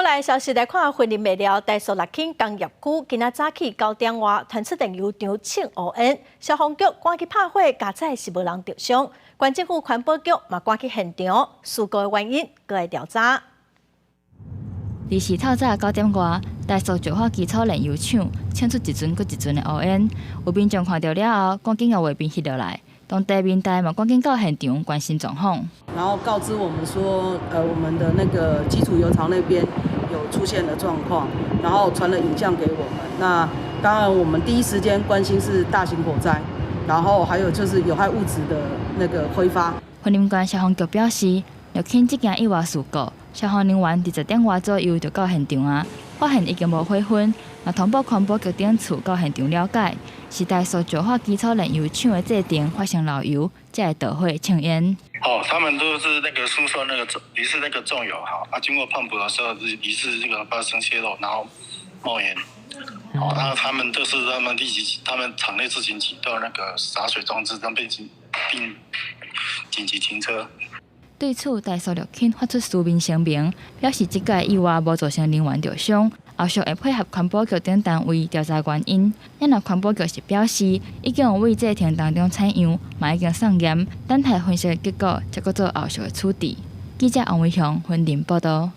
過來消息來看，雲林麥寮台塑六輕工業區，今仔早起9點外，傳出煉油廠衝烏煙，消防局趕去拍火，佳哉是無人著傷。縣政府環保局嘛趕去現場，事故的原因閣來調查。二四透早9點外，台塑石化基礎煉油廠衝出一陣閣一陣的烏煙，有民眾看著了後，趕緊共畫面翕落來。當地民代嘛趕緊到現場關心狀況。然後告知我們說，我們的那個基礎油槽那邊有出現了狀況，然後傳了影像給我們。那當然，我們第一時間關心是大型火災，然後還有就是有害物質的那個揮發。雲林縣消防局表示，六輕這件意外事故，消防人員佇10點外左右就到現場啊，發現已經無火熏，嘛通報環保局等處到現場了解，是台塑石化基礎煉油廠的製程發生漏油，才會導火衝煙。哦，他們都是那個輸送那個重，疑似那個重油哈，啊，經過泵浦的時候，疑似這個發生洩漏，然後冒煙。哦，那他們都是他們立即，他們廠內自行啟動那個灑水裝置，讓被緊並緊急停車。對此，台塑六輕發出書面聲明，表示這個意外無造成人員著傷，後續會配合環保局等單位調查原因。咱若環保局是表示，已經有對製程當中採樣，嘛已經送驗，等待分析的結果，才閣做後續的處置。記者王偉雄雲林報導。